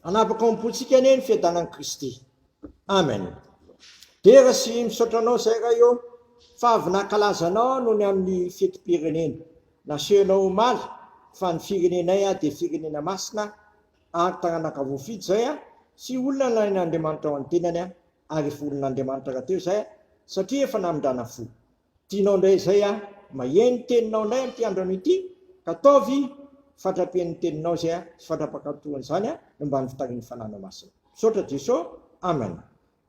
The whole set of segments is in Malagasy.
Hanapaka ao am-pontsika anie ny fiadanan'i Kristy. Amen. Dera sy misaotra Anao izay Ray ô, fa avy nankalaza Anao noho ny amin'ny fetim-pirenena. Nasehonao omaly fa ny firenenay dia firenena masina ary taranaka voafidy izay sy olona nalain'Andriamanitra ho an'ny tenany ary efa olon'Andriamanitra rahateo izay satria efa namindrana fo. Tianao indray izay aho maheno ny teninao indray amin'ity andro anio ity ka ataovy fatra-peno ny teninao izay aho sy fatra-pankatoa an'izany aho no mba nifitarin'ny Fanahinao Masina. Misaotra Jeso. Amen.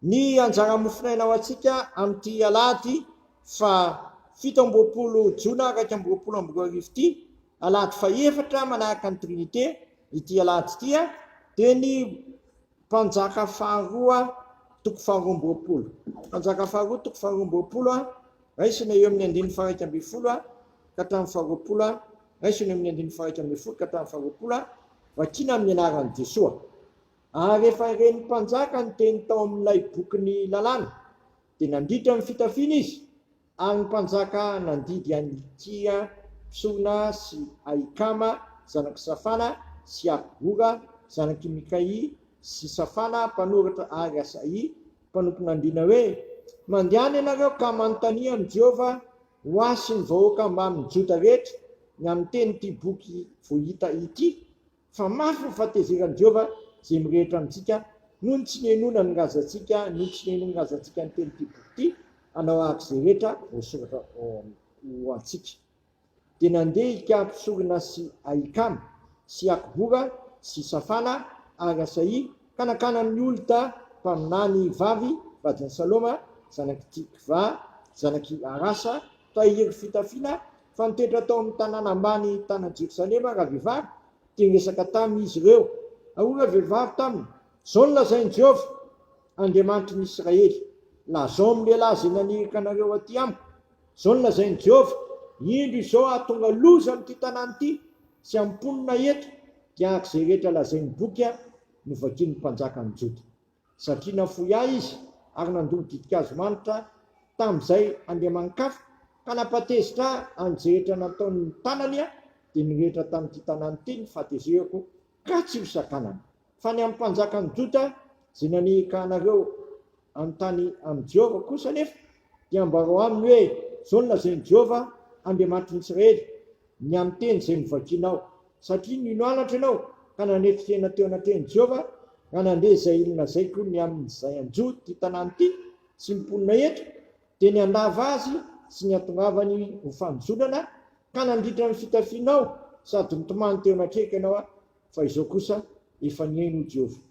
Ny anjara mofonaina ho antsika amin'ity alahady faha 27 jona 2021 ity, alahady fahefatra manaraka ny Trinite ity alahady ity dia ny Mpanjaka faharoa toko faharoa amby roapolo. Mpanjaka faharoa toko faharoa amby roapolo, raisina eo amin'ny andininy faha-11 ka hatramin'ny faha-20, raisina eo amin'ny andininy faha-11 ka hatramin'ny faha-20, vakina amin'ny anaran'i Jesoa. Ary rehefa ren'ny mpanjaka ny teny tao amin'ilay bokin'ny lalàna, dia nandritra ny fitafiana izy, Ary ny mpanjaka nandidy an'i Hilkia mpisorona sy Ahikama zanak'i Safana sy Akbora zanak'i Mikaia sy Safana mpanoratra ary Asaia mpanompon'andriana hoe, Mandehana ianareo ka manontania amin'i Jehovah ho ahy sy ny vahoaka mbamin'ny Joda rehetra ny amin'ny tenin'ity boky vao hita ity, Fa mafy ny fahatezeran'i Jehovah izay mirehitra amintsika noho ny tsy nihainoana ny razantsika, noho ny tsy nihainoan'ny razantsika ny tenin'ity boky ity, hanao araka izay rehetra voasoratra ao ho antsika. Dia nandeha Hilkia mpisorona sy Ahikama sy Akbora sy Safana ary Asaia ka nankany amin'i Holda mpaminany vavy vadin'i Saloma zanak'i Tikva zanak'i Arasa Tahiry fitafiana fa nitoetra tao amin'ny tanàna ambany tanan'i Jerosalema ravehivavy, dia niresaka taminy izy ireo. Ary hoy ravehivavy taminy, Izao no lazain'i Jehovah, Andriamanitry ny Israely, 'Lazao amin'ny lehilahy izay naniraka anareo atỳ amiko, Izao no lazain'i Jehovah, Indro izao hahatonga loza amin'ity tanàna ity sy amin'ny mponina eto, dia araka izay rehetra lazain'ny boky novakin'ny mpanjakan'ny Joda. Satria nafoy ahy izy ary nandoro ditin-kazo manitra tamin'izay andriamani-kafa, ka nampatezitra ahy an'izay rehetra nataon'ny tanany aho, dia nirehitra tamin'ity tanàna ity ny fahatezerako ka tsy hosakanana. Fa ny amin'ny mpanjakan'i Joda izay naniraka anareo hanontany amin'i Jehovah kosa anefa, dia ambarao aminy hoe, Izao no lazain'i Jehovah, Andriamanitry ny Israely, ny amin'ny teny izay novakinao, satria nino anatra ianao ka nanetry tena teo anatrehan'i Jehovah, raha nandre izay nolazaiko ny amin'izay hanjo ity tanàna ity sy ny mponina eto, dia ny handava azy sy ny hahatongavany ho fanozonana, ka nandritra ny fitafianao sady nitomany teo anatrehako ianao, fa izao kosa efa nihaino Jehovah.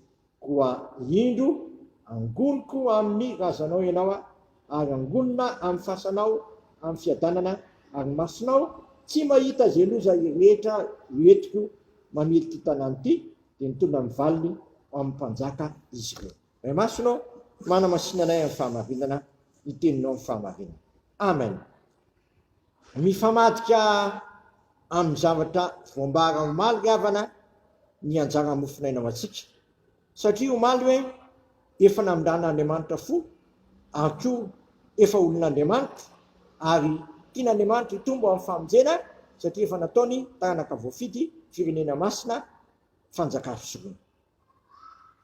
Koa indro, angoniko amin'ny razanao ianao ary angonina amin'ny fasanao amin'ny fiadanana, ary ny masonao tsy mahita izay loza rehetra hoentiko mamely ity tanàna ity, dia nitondra ny valiny ho amin'ny mpanjaka izy ireo. Ray Masina ô, manamasina anay amin'ny fahamarinana, ny teninao ny fahamarinana. Amen. Mifamadika amin'ny zavatra voambara omaly ry havana ny anjara mofonaina ho antsika. Satria omaly hoe efa namindran'Andriamanitra fo ary koa efa olon'Andriamanitra ary tian'Andriamanitra hitombo amin'ny famonjena satria efa nataony taranaka voafidy, firenena masina, fanjakà fisorona.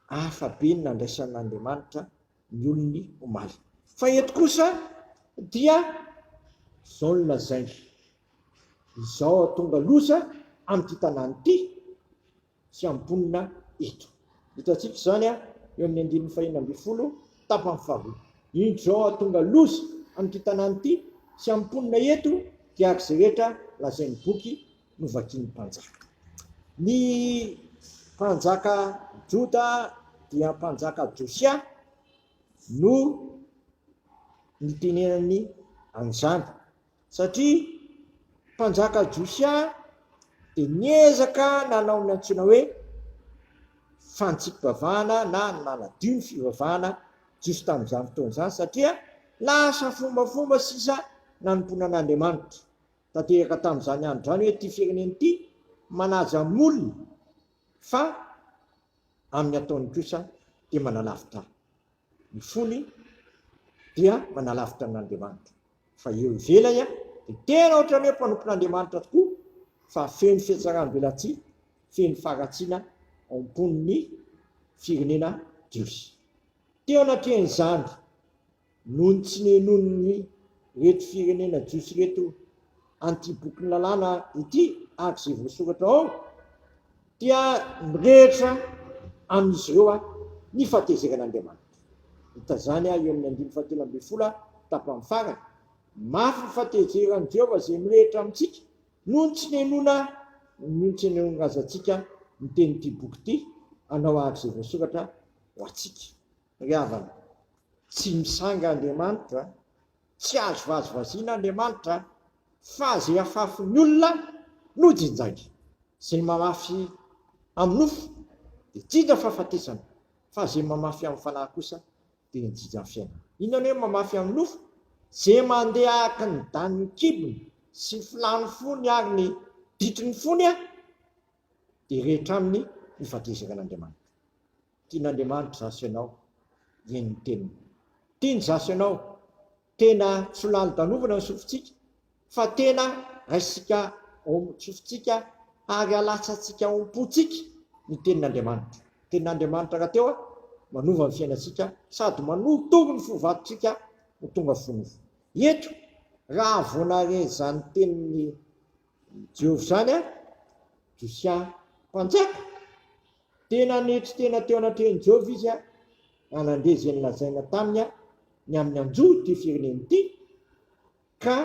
Hafa be ny nandraisan'Andriamanitra ny olony omaly. Fa eto kosa dia izao no lazainy, Izao hahatonga loza amin'ity tanàna ity sy amin'ny mponina eto. Hitantsika izany eo amin'ny andininy fahenina ambin'ny folo tapany faharoa. Indro izao hahatonga loza amin'ity tanàna ity sy amin'ny mponina eto dia araka izay rehetra lazain'ny boky novakian'ny mpanjaka. Ny mpanjaka Joda dia mpanjaka Josia no nitenenany an'izany satria mpanjaka Josia dia niezaka nanao ny antsoina hoe fantsipivavahana na nanadio ny fivavahana jiosy tamin'izany fotoana izany satria lasa fombafomba sisa nanompoana an'Andriamanitra. Tanteraka tamin'izany andro izany hoe ity firenena ity manaja molony fa amin'ny ataony kosa dia manalavitra ny fony dia manalavitra an'Andriamanitra. Fa eo ivelany dia tena ohatran'ny hoe mpanompon'Andriamanitra tokoa fa feno fihatsaram-belatsihy, feno faharatsiana ao am-pon'ny. firenena jiosy. Teo anatrehan'izany, noho ny tsy nihenoan'ny ireto firenena jiosy ireto an'ity bokin'ny lalàna ity araka izay voasoratra ao, dia mirehitra amin'izy ireo ny fahatezeran'Andriamanitra. Hita izany eo amin'ny andininy fahatelo ambin'ny folo tapany farany. Mafy ny fahatezeran'i Jehovah izay mirehitra amintsika noho ny tsy nihenoana noho ny tsy nihenoan'ny razantsika ny tenin'ity boky ity hanao araka izay voasoratra ho antsika. Ry havana, tsy misanga Andriamanitra, tsy azo vazivaziana Andriamanitra, fa izay afafin'ny olona no jinjainy. Izay mamafy amin'ny nofo dia jinja fahafatesana, fa izay mamafy amin'ny fanahy kosa dia ny jinja fiainana. Inona ny hoe mamafy amin'ny nofo? Izay mandeha araka ny danin'ny kibony sy ny filàn'ny fony ary ny ditry ny fony dia rehetra aminy ny fahatezeran'Andriamanitra. Tian'Andriamanitra izaho sy ianao hihaino ny teniny. Tiany izaho sy ianao tena tsy ho lalodanovana ny sofintsika fa tena raisintsika ao an-tsofintsika ary alatsatsika ao am-pontsika ny tenin'Andriamanitra. Ny tenin'Andriamanitra rahateo manova ny fiainantsika sady manorotoro ny fo vatontsika ho tonga fo nofo. Eto, raha vao nahare izany tenin'i Jehovah izany Josia mpanjaka, dia nanetry tena teo anatrehan'i Jehovah izy raha nandre izay nolazaina taminy ny amin'ny hanjo ity firenena ity, ka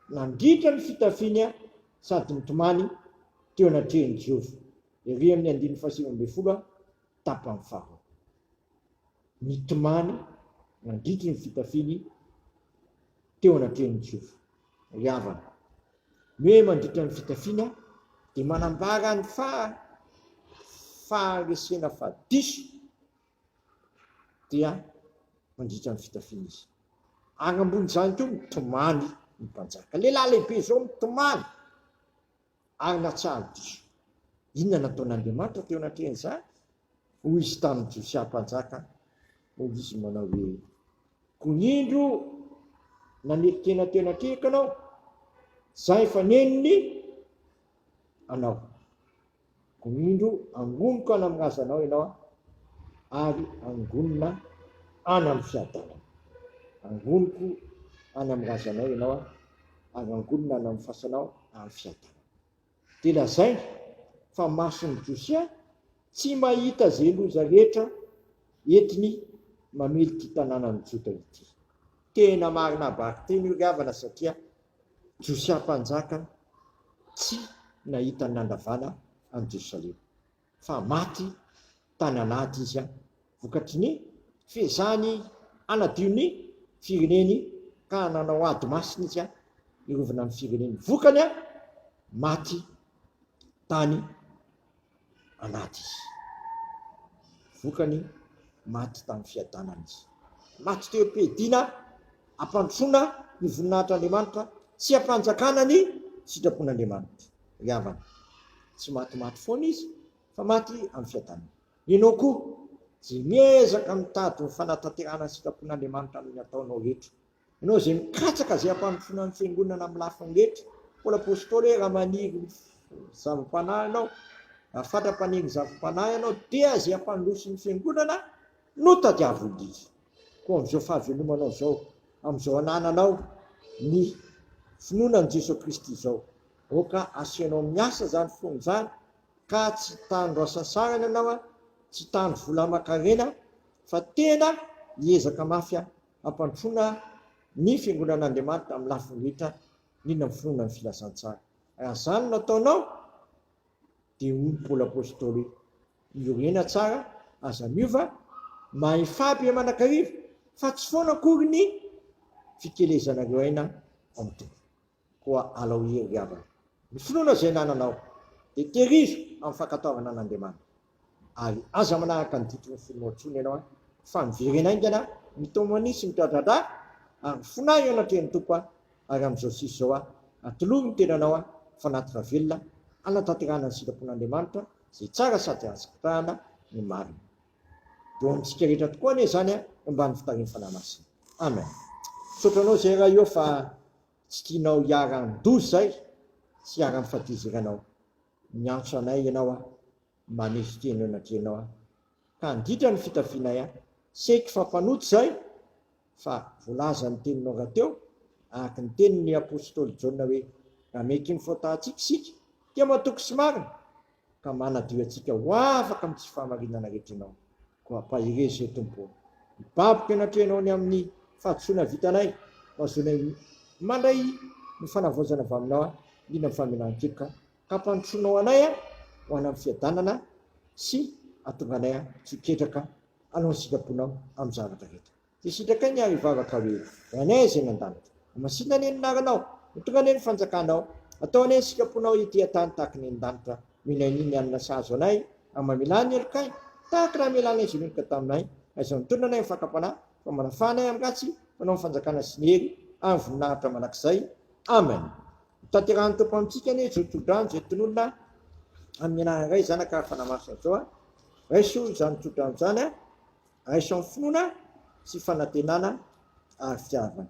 nandritra ny fitafiany sady nitomany teo anatrehan'i Jehovah. Ery amin'ny andininy fahasivy ambin'ny folo tapany faharoa. Nitomany nandritry ny fitafiany teo anatrehan'i Jehovah. Ry havana, ny hoe mandritra ny fitafiana dia manambara ny faharesena fa diso dia mandritra ny fitafiana izy. Ary ambon'izany koa mitomany ny mpanjaka. Lehilahy lehibe izao mitomany ary nahatsiaro diso. Inona nataon'Andriamanitra teo anatrehan'izany? Hoy izy tamin'i Josia mpanjaka, hoy izy manao hoe, Koa indro nanetry tena teo anatrehako ianao, izaho efa neniny anao. Koa indro angoniko any amin'ny razanao ianao, ary angonina any amin'ny fiadanana. Angoniko any amin'ny razanao ianao, ary angonina any amin'ny fasanao amin'ny fiadanana. Dia lazainy fa mason'i Josia tsy mahita izay loza rehetra entiny mamely ity tanànan'i Joda ity. Tena marina abarinteny io ry havana satria Josia mpanjaka tsy nahita ny nandravana an'i Jerosalema fa maty tany an'ady izy vokatry ny fiezahany hanadio ny fireneny ka nanao ady masina izy hirovana ny fireneny. Vokany maty tany anaty izy. Vokany, maty tamin'ny fiadanana izy. Maty teo am-piadiana hampandrosoana ny voninahitr'Andriamanitra sy hampanjakana ny sitrapon'Andriamanitra. Ry havana, tsy matimaty foana izy fa maty amin'ny fiadanana. Ianao koa, izay miezaka mitady ny fanatanterahana ny sitrapon'Andriamanitra amin'ny ataonao rehetra, Ianao izay mikatsaka izay hampandrosoana ny fiangonana amin'ny lafiny rehetra. Paoly Apostoly hoe raha maniry zava-panahy ianao, raha fatra-paniry zava-panahy ianao, dia izay hampandroso ny fiangonana no tadiavo indrindra. Koa amin'izao fahavelomanao izao, amin'izao anananao ny finoana an'i Jesoa Kristy izao, aoka asianao miasa izany finoana izany, ka tsy hitandro hasasarana ianao, tsy hitandro vola aman-karena, fa tena hiezaka mafy hampandrosoana ny Fiangonan'Andriamanitra amin'ny lafiny rehetra, indrindra amin'ny finoana ny filazantsara. Raha izany no ataonao, dia hoy ny Paoly Apostoly hoe, Miorena tsara, aza miova, mahefà be mandrakariva, fa tsy foana akory ny fikelezanareo aina ao amin'ny Tompo. Koa alao hery ry havana. Ny finoana izay anananao dia tehirizo amin'ny fankatoavana an'Andriamanitra. Ary aza manaraka ny ditin'ny fonao intsony ianao fa miverena haingana, mitomania sy mitradradra ary mifonà eo anatrehan'ny Tompo ary amin'izao sisa izao atolory ny tenanao fanatitra velona hanatanterahana ny sitrapon'Andriamanitra izay tsara sady azo sitrahana ny marina. Dia ho amintsika rehetra tokoa anie izany eo ambany fitarihan'ny Fanahy Masina. Amen. Misaotra anao izay Ray ô fa Tsy tianao hiharan-doza izay sy hiharan'ny fahatezeranao. Miantso anay Ianao aho, maneso tena eo anatrehanao aho. ka handitra ny fitafianay aho. Seky fa mpanota izahay, fa voalazan'ny teninao rahateo, araka ny tenin'ny apostoly Jaona hoe, Raha miaiky ny fahotantsika isika, dia matoky sy marina, ka manadio antsika ho afaka amin'ny tsy fahamarinana rehetra Ianao. Koa ampaherezo izay, Tompo ô. Mibaboka eo anatrehanao ny amin'ny fahadisoana vitanay, ho azonay mandray ny fanavaozana avy Aminao, indrindra ny famelan-keloka, ka ampandrosoanao anay ho any amin'ny fiadanana sy hahatonga anay tsy ho ketraka hanao ny sitraponao amin'ny zavatra rehetra. Dia sitrakay ny ary hivavaka hoe, Rainay izay any an-danitra, homasina anie ny anaranao, ho tonga anie ny fanjakanao, atao anie ny sitraponao ety an-tany tahaka ny any an-danitra, mino an'I ny hanina sahaza anay, ary mamelà ny helokay, tahaka ny namelanay izay meloka taminay, aiza mitondra anay amin'ny fakam-panahy, fa manafaha anay amin'ny ratsy, fanao ny fanjakana sy ny hery, ary ny voninahitra mandrakizay. Amen. Ho tanterahan'ny Tompo amintsika anie izao tsodrano izay tononina amin'ny anaran'ny Ray, Zanaka ary Fanahy Masina izao. Raiso izany tsodrano izany. Raiso amin'ny finoana sy fanantenana ary fitiavana.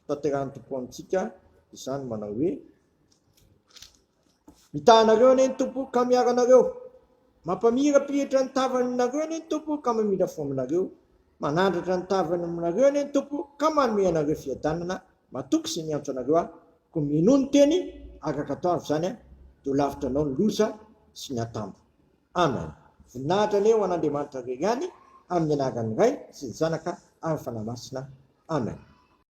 Tanterahan'ny Tompo amintsika izany manao hoe, Mitaha anareo anie ny Tompo ka miaro anareo. Mampamirapiratra ny tavany aminareo anie ny Tompo ka mamindra fo aminareo. Manandratra ny tavany aminareo anie ny Tompo ka manome anareo fiadanana. Matoky sy miantso anareo aho. Koa minoa ny teny ary ankatoavy izany dia ho lavitra anao ny loza sy ny atambo. Amen. Voninahitra anie ho an'Andriamanitra irery ihany, amin'ny anaran'ny Ray sy ny Zanaka ary ny Fanahy Masina. Amen.